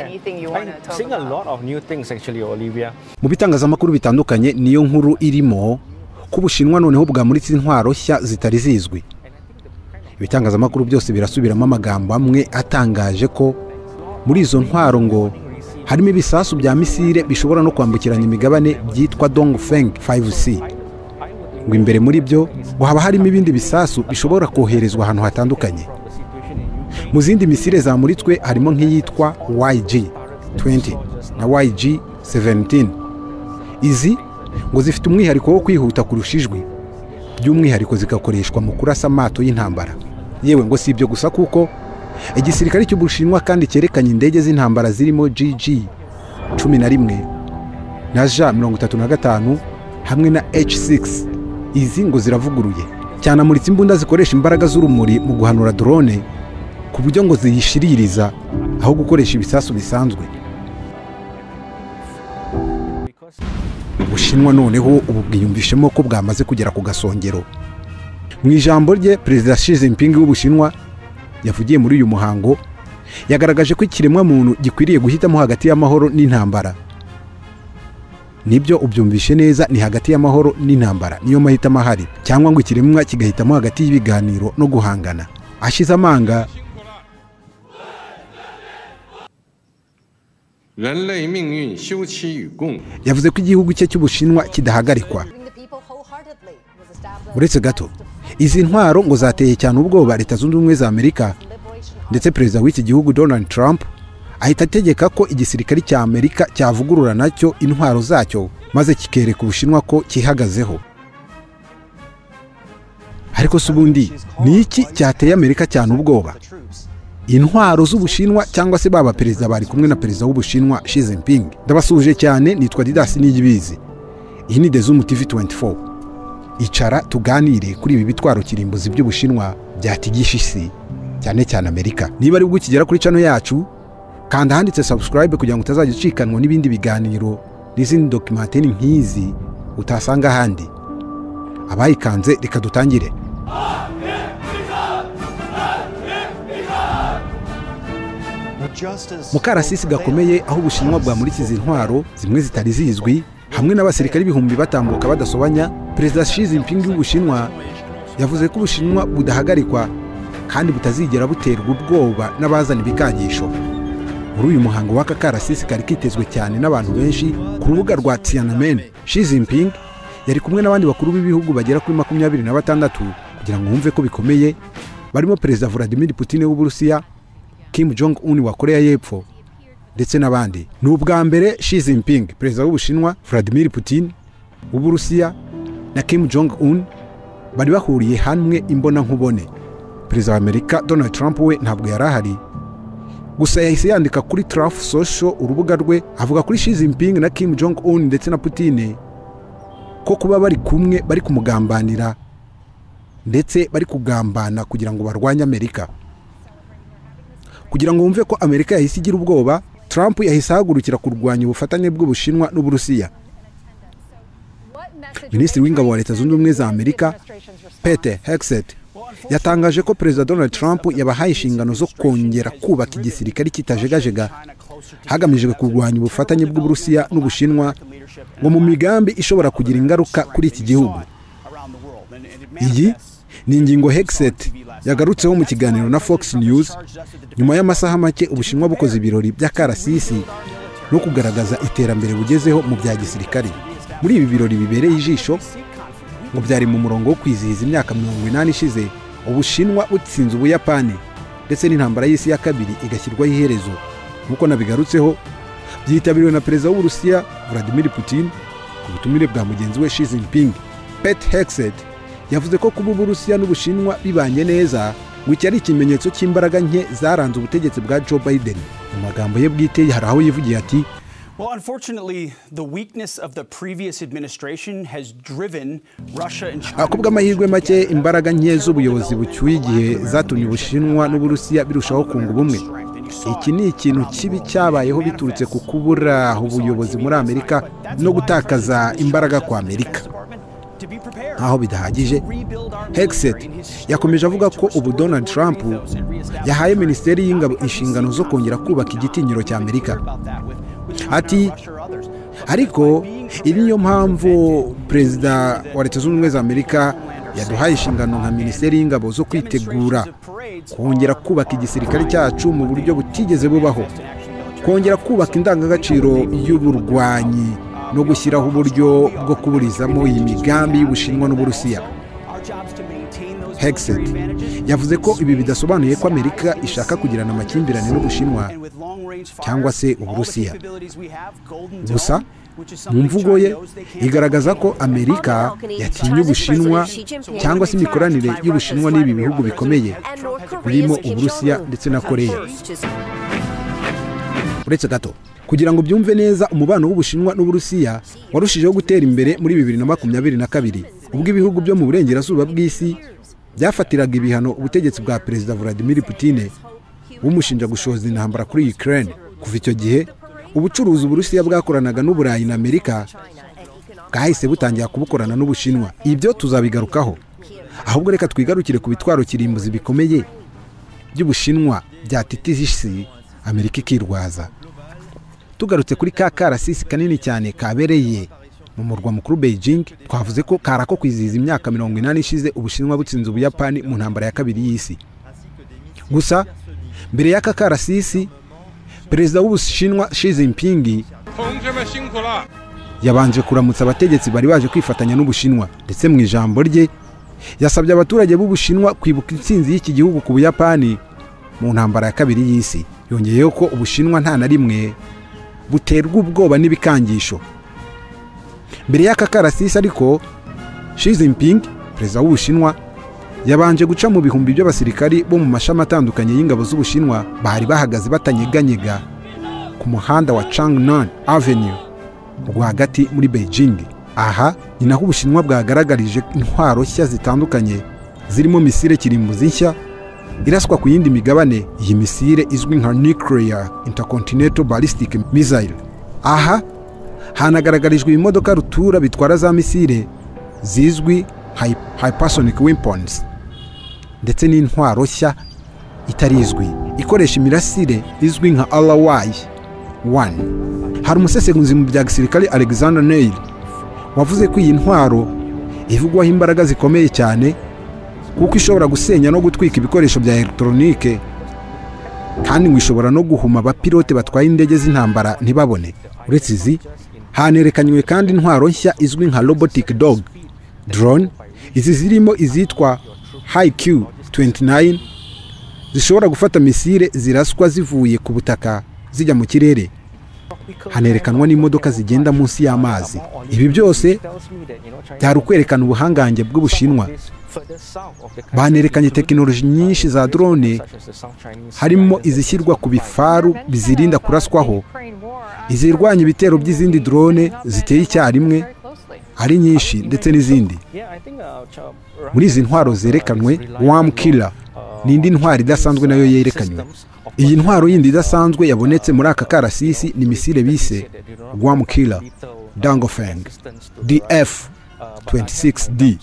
Anything you want to talk Seeing a about? lot of new things actually, Olivia. Mu bitangazamakuru bitandukanye niyo nkuru irimo ko Ubushinwa noneho bwamuritse intwaro nshya zitari zizwi. Ibitangazamakuru byose birasubiramo amagambo amwe atangaje ko muri izo ntwaro ngo harimo ibisasu bya misile bishobora no kwambukiranya imigabane byitwa Dongfeng 5C. Ngo imbere muri byo ngo haba harimo ibindi bisasu bishobora koherezwa ahantu hatandukanye. Mu zindi misile zamuritswe harimo nk'iyitwa YG 20 na YG 17. Izi ngo zifite umwihariko wo kwihuta kurusha ijwi, by'umwihariko zigakoreshwa mu kurasa amato y'intambara. Yewe ngo si ibyo gusa, kuko igisirikare cy'Ubushinwa kandi cyerekanye indege z'intambara zirimo GG 11 na J 35 hamwe na H6. Izi ngo ziravuguruye. Cyanamuritse imbunda zikoresha imbaraga z'urumuri mu guhanura drone, ku buryo ngo ziyishiririza aho gukoresha ibisasu bisanzwe. Ubushinwa noneho ubu bwiyumvishemo ko bwamaze kugera ku gasongero. Mu ijambo rye, Perezida Xi Jinping w'Ubushinwa yavugiye muri uyu muhango, yagaragaje ko ikiremwamuntu gikwiriye guhitamo hagati y'amahoro n'intambara. Nibyo, ubyumvishe neza, ni hagati y'amahoro n'intambara, niyo mahitamo ahari, cyangwa ngo ikiremwa kigahitamo hagati y'ibiganiro no guhangana. Ashize amanga, 人类命运休戚与共。 yavuze ko igihugu cye cy'Ubushinwa kidahagarikwa. Uretse gato, izi ntwaro ngo zateye cyane ubwoba Leta Zunze Ubumwe za Amerika, ndetse perezida w'iki gihugu Donald Trump ahita ategeka ko igisirikare cya Amerika cyavugurura nacyo intwaro zacyo, maze kikereka Ubushinwa ko cyihagazeho. Ariko se ubundi ni iki cyateye Amerika cyane ubwoba? Intwaro z'Ubushinwa cyangwa se baba perezida bari kumwe na perezida w'Ubushinwa Xi Jinping? Ndabasuhuje cyane, nitwa Didas Niyibizi, iyi ni Dezumu TV 24. Icara tuganire kuri ibi bitwaro kirimbuzi by'Ubushinwa byatigisha isi, cyane cyane Amerika. Niba ari bwo ukigera kuri channel yacu, kanda ahanditse subscribe kugira ngo utazajya ucikanwa n'ibindi biganiro n'izindi documentary nk'izi utasanga ahandi. Abayikanze, reka dutangire. Mu karasisi gakomeye aho Ubushinwa bwamuritse izi ntwaro zimwe zitari zizwi hamwe n'abasirikare ibihumbi batambuka badasobanya, Perezida Xi Jinping w'Ubushinwa yavuze ko Ubushinwa budahagarikwa kandi butazigera buterwa ubwoba n'abazana ibikangisho. Muri uyu muhango w'aka karasisi kari kitezwe cyane n'abantu benshi ku rubuga rwa Tiananmen, Xi Jinping yari kumwe n'abandi bakuru b'ibihugu bagera kuri 26. Kugira ngo wumve ko bikomeye, barimo Perezida Vladimir Putin w'Uburusiya, Kim Jong Un wa Korea y'Epfo ndetse n'abandi. Ni ubwa mbere Xi Jinping, perezida w'Ubushinwa, Vladimir Putin w'Uburusiya na Kim Jong Un bari bahuriye hamwe imbonankubone. Perezida wa Amerika Donald Trump we ntabwo yari ahari, gusa yahise yandika kuri Truth Social, urubuga rwe, avuga kuri Xi Jinping na Kim Jong Un ndetse na Putin ko kuba bari kumwe bari kumugambanira, ndetse bari kugambana kugira ngo barwanye Amerika. Kugira ngo wumve ko Amerika yahise igira ubwoba, Trump yahise ahagurukira kurwanya ubufatanye bw'Ubushinwa n'Uburusiya. Minisitiri w'Ingabo wa Leta Zunze Ubumwe za Amerika Pete Hegseth yatangaje ko Perezida Donald Trump yabahaye inshingano zo kongera kubaka igisirikare kitajegajega, hagamijwe kurwanya ubufatanye bw'Uburusiya n'Ubushinwa ngo mu migambi ishobora kugira ingaruka kuri iki gihugu. Iyi ni ingingo Hegseth yagarutseho mu kiganiro na Fox News nyuma y'amasaha make Ubushinwa bukoze ibirori by'akarasisi no kugaragaza iterambere bugezeho mu bya gisirikare. Muri ibi birori bibereye ijisho ngo byari mu murongo wo kwizihiza imyaka 80 ishize Ubushinwa butsinze Ubuyapani, ndetse n'intambara y'isi ya kabiri igashyirwaho iherezo. Nk'uko nabigarutseho, byitabiriwe na Perezida w'Uburusiya Vladimir Putin ku butumire bwa mugenzi we Xi Jinping. Pete Hegseth yavuze ko kuba Uburusiya n'Ubushinwa bibanye neza ngo iki ari ikimenyetso cy'imbaraga nke zaranze ubutegetsi bwa Joe Biden. Mu magambo ye bwite hari aho yivugiye ati: Well, unfortunately, the weakness of the previous administration has driven Russia and China. Ku bw'amahirwe make, imbaraga nke z'ubuyobozi bucyuye igihe zatumye Ubushinwa n'Uburusiya birushaho kunga ubumwe. Iki ni ikintu kibi cyabayeho biturutse ku kubura ubuyobozi muri Amerika no gutakaza imbaraga kwa Amerika. Nkaho bidahagije, Hegseth yakomeje avuga ko ubu Donald Trump yahaye Minisiteri y'Ingabo inshingano zo kongera kubaka igitinyiro cya Amerika. Ati ariko iyi niyo mpamvu Perezida wa Leta Zunze Ubumwe za Amerika yaduhaye inshingano nka Minisiteri y'Ingabo zo kwitegura kongera kubaka igisirikare cyacu mu buryo butigeze bubaho, kongera kubaka indangagaciro y'uburwanyi no gushyiraho uburyo bwo kuburizamo iyi migambi y'Ubushinwa n'Uburusiya. Hegseth yavuze ko ibi bidasobanuye ko Amerika ishaka kugirana amakimbirane n'Ubushinwa cyangwa se Uburusiya. Gusa mu mvugo ye igaragaza ko Amerika yatinye Ubushinwa cyangwa se imikoranire y'Ubushinwa n'ibi bihugu bikomeye birimo Uburusiya ndetse na Korea. Uretse gato kugira ngo byumve neza, umubano w'Ubushinwa n'Uburusiya warushijeho gutera imbere muri 2022 ubwo ibihugu byo mu burengerazuba bw'isi byafatiraga ibihano ubutegetsi bwa Perezida Vladimir Putin bumushinja gushoza intambara kuri Ukraine. Kuva icyo gihe ubucuruzi Uburusiya bwakoranaga n'Uburayi na Amerika bwahise butangira kubukorana n'Ubushinwa. Ibyo tuzabigarukaho, ahubwo reka twigarukire ku bitwaro kirimbuzi bikomeye by'Ubushinwa byatitiza isi, Amerika ikirwaza. Tugarutse kuri ka karasisi kanini cyane kabereye mu murwa mukuru Beijing, twavuze ko karako kwizihiza imyaka 80 ishize Ubushinwa butsinze Ubuyapani mu ntambara ya kabiri y'isi. Gusa mbere y'aka karasisi, Perezida w'Ubushinwa Xi Jinping yabanje kuramutsa abategetsi bari baje kwifatanya n'Ubushinwa, ndetse mu ijambo rye yasabye abaturage b'Ubushinwa kwibuka intsinzi y'iki gihugu ku Buyapani mu ntambara ya kabiri y'isi. Yongeyeho ko Ubushinwa nta na rimwe buterwa ubwoba n'ibikangisho. Mbere y'aka karasisi ariko, Xi Jinping, Perezida w'Ubushinwa, yabanje guca mu bihumbi by'abasirikari bo mu mashami atandukanye y'ingabo z'Ubushinwa bari bahagaze batanyeganyega ku muhanda wa Changnan Avenue rwagati muri Beijing. Aha ni naho Ubushinwa bwagaragarije intwaro nshya zitandukanye zirimo misile kirimbuzi nshya iraswa ku yindi migabane, iyi misile izwi nka Nuclear Intercontinental Ballistic Missile. Aha hanagaragarijwe ibimodoka rutura bitwara za misile zizwi hypersonic weapons, ndetse n'intwaro nshya itarizwi ikoresha imirasire izwi nka RY-1. Hari umusesenguzi mu bya gisirikare Alexander Neil wavuze ko iyi ntwaro ivugwaho imbaraga zikomeye cyane kuko ishobora gusenya no gutwika ibikoresho bya elegitoronike, kandi ngo ishobora no guhuma abapilote batwaye indege z'intambara ntibabone. Uretse izi, hanerekanywe kandi intwaro nshya izwi nka robotic dog drone. Izi zirimo izitwa HQ-29 zishobora gufata misile ziraswa zivuye ku butaka zijya mu kirere. Hanerekanwa n'imodoka zigenda munsi y'amazi. Ibi byose byari ukwerekana ubuhangange bw'Ubushinwa. Banerekanye tekinoloji nyinshi za drone, harimo izishyirwa ku bifaru bizirinda kuraswaho, izirwanya ibitero by'izindi drone ziteye icyarimwe ari nyinshi, ndetse n'izindi. Muri izi ntwaro zerekanwe, Worm Killer ni indi ntwaro idasanzwe nayo yerekanywe. Iyi ntwaro yindi idasanzwe yabonetse muri aka karasisi ni misile bise Worm Killer Dangofeng DF-26D.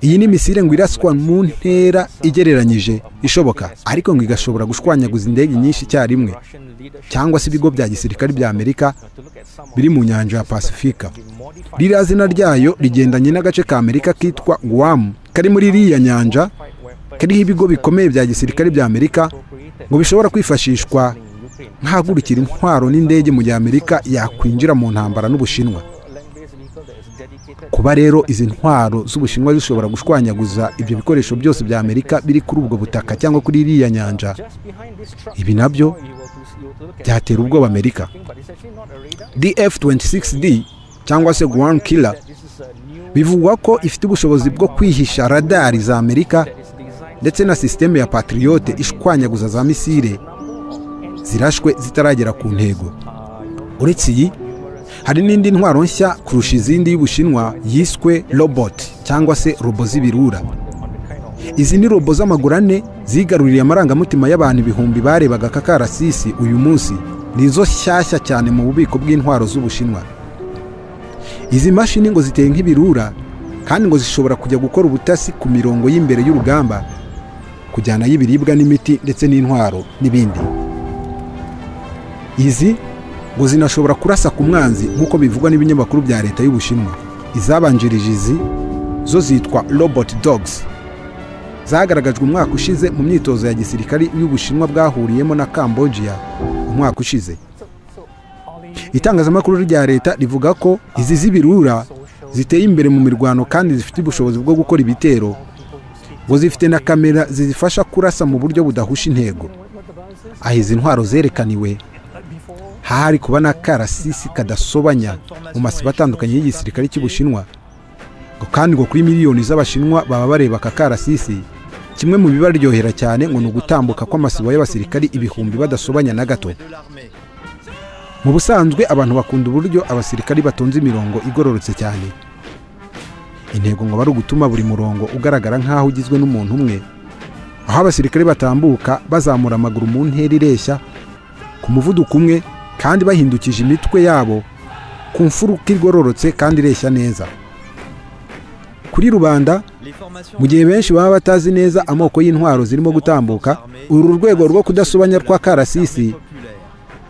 Iyi ni misile ngo iraswa mu ntera igereranyije ishoboka, ariko ngo igashobora gushwanyaguza indege nyinshi icyarimwe cyangwa se ibigo bya gisirikare bya Amerika biri mu nyanja ya Pasifika. Ririya zina ryayo rigendanye n'agace ka Amerika kitwa Guam kari muri iriya nyanja, kariho ibigo bikomeye bya gisirikare bya Amerika ngo bishobora kwifashishwa nk'ahagurukira intwaro n'indege mu gihe Amerika yakwinjira mu ntambara n'Ubushinwa. Kuba rero izi ntwaro z'Ubushinwa zishobora gushwanyaguza ibyo bikoresho byose bya Amerika biri kuri ubwo butaka cyangwa kuri iriya nyanja, ibi nabyo byatera ubwoba Amerika. DF-26D cyangwa se Guam Killer bivugwa ko ifite ubushobozi bwo kwihisha radari za Amerika ndetse na sisiteme ya Patriote ishwanyaguza za misile zirashwe zitaragera ku ntego. Uretse iyi, hari n'indi ntwaro nshya kurusha izindi y'Ubushinwa yiswe robot cyangwa se robo z'ibirura. Izi ni robo z'amaguru ane zigaruriye amarangamutima y'abantu ibihumbi barebaga aka karasisi uyu munsi. Nizo shyashya cyane mu bubiko bw'intwaro z'Ubushinwa. Izi mashini ngo ziteye nk'ibirura Kandi ngo zishobora kujya gukora ubutasi ku mirongo y'imbere y'urugamba, kujyana y'ibiribwa n'imiti ndetse n'intwaro n'ibindi. Izi ngo zinashobora kurasa ku mwanzi nk'uko bivugwa n'ibinyamakuru bya leta y'Ubushinwa. Izabanjirije izi zo zitwa robot dogs, zagaragajwe umwaka ushize mu myitozo ya gisirikari y'Ubushinwa bwahuriyemo na Cambodia umwaka ushize. Itangazamakuru rya leta rivuga ko izi z'ibirura ziteye imbere mu mirwano kandi zifite ubushobozi bwo gukora ibitero, ngo zifite na kamera zizifasha kurasa mu buryo budahusha intego. Aho izi ntwaro zerekaniwe hari kuba na karasisi kadasobanya mu masibo atandukanye y'igisirikare cy'Ubushinwa, kandi ngo kuri miliyoni z'Abashinwa baba bareba aka karasisi, kimwe mu bibaryohera cyane ngo ni ugutambuka kw'amasibo y'abasirikari ibihumbi badasobanya na gato. Mu busanzwe abantu bakunda uburyo abasirikari batonze imirongo igororotse cyane. Intego ngo bari ugutuma buri murongo ugaragara nk'aho ugizwe n'umuntu umwe, aho abasirikari batambuka bazamura amaguru mu ntera ireshya ku muvuduko umwe kandi bahindukije imitwe yabo ku mfuruka igororotse kandi ireshya neza. Kuri rubanda, mu gihe benshi baba batazi neza amoko y'intwaro zirimo gutambuka, uru rwego rwo kudasobanya rwa karasisi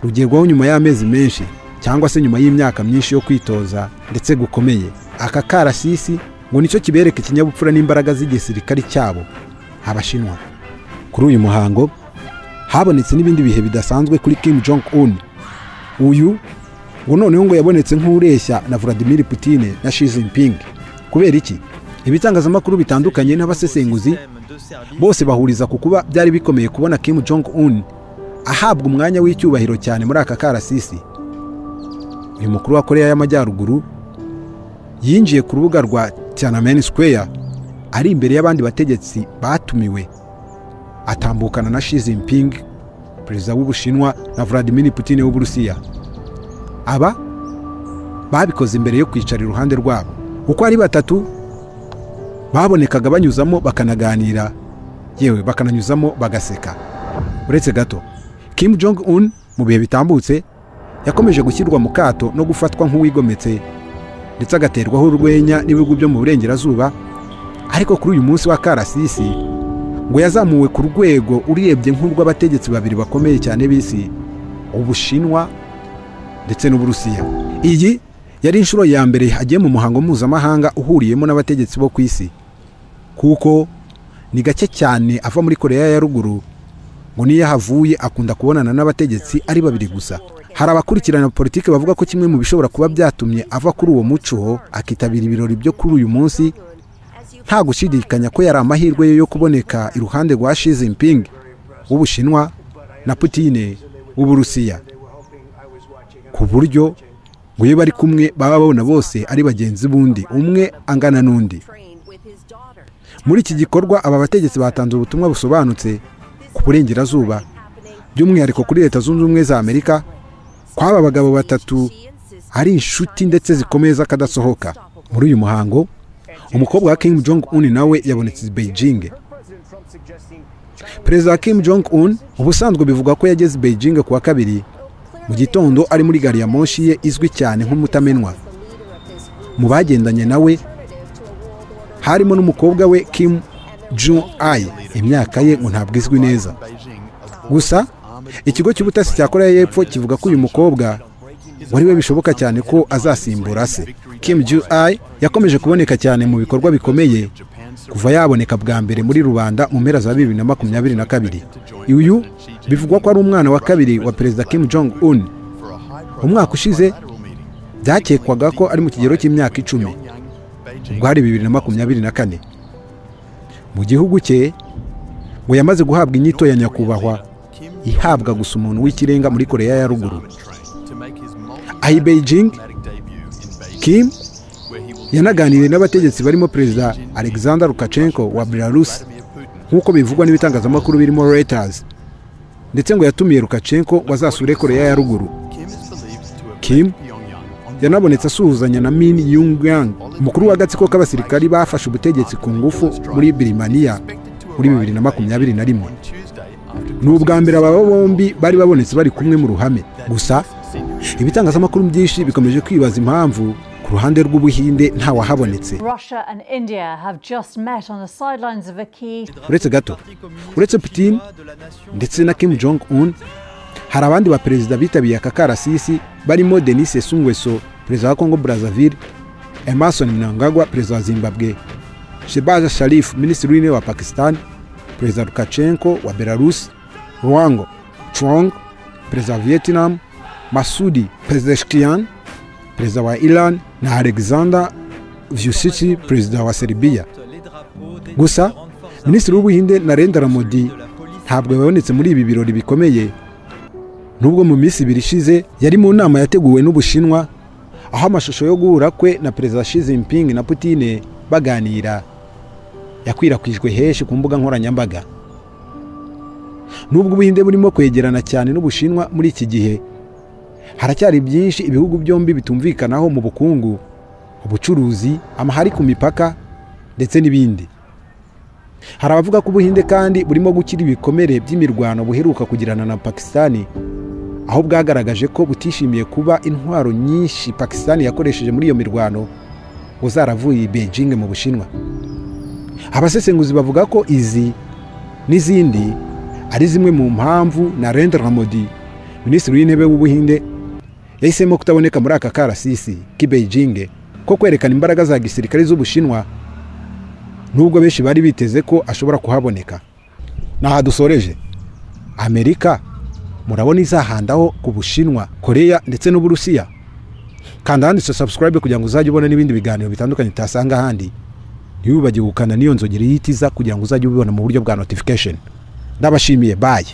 rugerwaho nyuma y'amezi menshi cyangwa se nyuma y'imyaka myinshi yo kwitoza ndetse gukomeye. Aka karasisi ngo nicyo kibereka ikinyabupfura n'imbaraga z'igisirikari cyabo Abashinwa. Kuri uyu muhango habonetse n'ibindi bihe bidasanzwe kuri Kim Jong Un. Uyu ngo noneho ngo yabonetse nk'ureshya na Vladimir Putin na Xi Jinping. Kubera iki? Ibitangazamakuru bitandukanye n'abasesenguzi bose bahuriza ku kuba byari bikomeye kubona Kim Jong Un ahabwa umwanya w'icyubahiro cyane muri aka karasisi. Uyu mukuru wa Korea y'Amajyaruguru yinjiye ku rubuga rwa Tiananmen Square ari imbere y'abandi bategetsi batumiwe, atambukana na Xi Jinping perezida w'Ubushinwa na Vladimir Putin w'Uburusiya. Aba babikoze imbere yo kwicara iruhande rwabo. Uko ari batatu babonekaga banyuzamo bakanaganira, yewe bakananyuzamo bagaseka. Uretse gato, Kim Jong Un mu bihe bitambutse yakomeje gushyirwa mu kato no gufatwa nk'uwigometse ndetse agaterwaho urwenya n'ibihugu byo mu burengerazuba, ariko kuri uyu munsi wa karasisi ngo yazamuwe ku rwego urebye nk'urw'abategetsi babiri bakomeye cyane b'isi, Ubushinwa ndetse n'Uburusiya. Iyi yari inshuro ya mbere agiye mu muhango mpuzamahanga uhuriyemo n'abategetsi bo ku isi, kuko ni gake cyane ava muri Korea ya Ruguru, ngo niyo ahavuye akunda kubonana n'abategetsi ari babiri gusa. Hari abakurikirana politiki bavuga ko kimwe mu bishobora kuba byatumye ava kuri uwo muco akitabira ibirori byo kuri uyu munsi, nta gushidikanya ko yari amahirwe ye yo kuboneka iruhande rwa Xi Jinping w'Ubushinwa na Putin w'Uburusiya, ku buryo ngo iyo bari kumwe baba babona bose ari bagenzi bundi, umwe angana n'undi. Muri iki gikorwa aba bategetsi batanze ubutumwa busobanutse ku burengerazuba, by'umwihariko kuri Leta Zunze Ubumwe za Amerika, ko aba bagabo batatu ari inshuti ndetse zikomeye z'akadasohoka. Muri uyu muhango umukobwa wa Kim Jong Un nawe yabonetse i Beijing. Perezida Kim Jong Un ubusanzwe bivugwa ko yageze i Beijing kuwa kabiri mu gitondo ari muri gari ya moshi ye izwi cyane nk'umutamenwa. Mu bagendanye nawe harimo n'umukobwa we Kim Jong Il. Imyaka ye ngo ntabwo izwi neza. Gusa ikigo cy'ubutasi cya Korea y'Epfo kivuga ko uyu mukobwa wari we bishoboka cyane ko azasimbura se. Kim Jong Il yakomeje kuboneka cyane mu bikorwa bikomeye kuva yaboneka bwa mbere muri rubanda mu mpera za 2022. Uyu bivugwa ko ari umwana wa kabiri wa Perezida Kim Jong Un. Umwaka ushize byakekwaga ko ari mu kigero cy'imyaka 10, ubwo hari 2024. Mu gihugu cye ngo yamaze guhabwa inyito ya nyakubahwa ihabwa gusa umuntu w'ikirenga muri Korea ya Ruguru. Ahi Beijing, Kim yanaganiriye n'abategetsi barimo Perezida Alexander Lukashenko wa Belarus, nk'uko bivugwa n'ibitangazamakuru birimo Reuters, ndetse ngo yatumiye Lukashenko wazasure Korea ya Ruguru. Kim yanabonetse asuhuzanya na Min Yung-yang, umukuru w'agatsiko k'abasirikari bafashe ubutegetsi ku ngufu muri Birmania muri 2021. Ni ubwa mbere aba bombi bari babonetse bari kumwe mu ruhame. Gusa ibitangazamakuru byinshi bikomeje kwibaza impamvu Ku ruhande rw'Ubuhinde ntawahabonetse. Russia and India have just met on the sidelines of a key Uretse gato, uretse Putin ndetse na Kim Jong Un, hari abandi baperezida bitabiye aka karasisi barimo Denis Sassou Nguesso, perezida wa Congo Brazzaville, Emmerson Mnangagwa, perezida wa Zimbabwe, Shehbaz Sharif, minisitiri w'intebe wa Pakistan, perezida Lukashenko wa Belarus, Hoang Trung, perezida wa Vietnam, Masoud Pezeshkian, perezida wa Iran, na Alexander Vučić, perezida wa Serbia. Gusa minisitiri w'Ubuhinde Narendra Modi ntabwo yabonetse muri ibi birori bikomeye, nubwo mu minsi 2 ishize yari mu nama yateguwe n'Ubushinwa, aho amashusho yo guhura kwe na perezida Xi Jinping na Putin baganira yakwirakwijwe henshi ku mbuga nkoranyambaga. Nubwo Ubuhinde burimo kwegerana cyane n'Ubushinwa muri iki gihe, haracyari byinshi ibihugu byombi bitumvikanaho mu bukungu, ubucuruzi, amahari ku mipaka ndetse n'ibindi. Hari abavuga ko Ubuhinde kandi burimo gukira ibikomere by'imirwano buheruka kugirana na Pakistani, aho bwagaragaje ko butishimiye kuba intwaro nyinshi Pakistani yakoresheje muri iyo mirwano ngo zaravuye i Beijing mu Bushinwa. Abasesenguzi bavuga ko izi n'izindi ari zimwe mu mpamvu Narendra Modi, minisitiri w'intebe w'Ubuhinde, yahisemo kutaboneka muri aka karasisi k'i Beijing ko kwerekana imbaraga za gisirikare z'Ubushinwa, nubwo benshi bari biteze ko ashobora kuhaboneka. Naha dusoreje. Amerika murabona izahandaho ku Bushinwa, Korea ndetse n'Uburusiya. Kanda handitse subscribe kugira ngo uzajye ubona n'ibindi biganiro bitandukanye utasanga ahandi. Ntiwibagirwe gukanda n'iyo nzogera yitiza kugira ngo uzajye ubibona mu buryo bwa notification. Ndabashimiye, bye.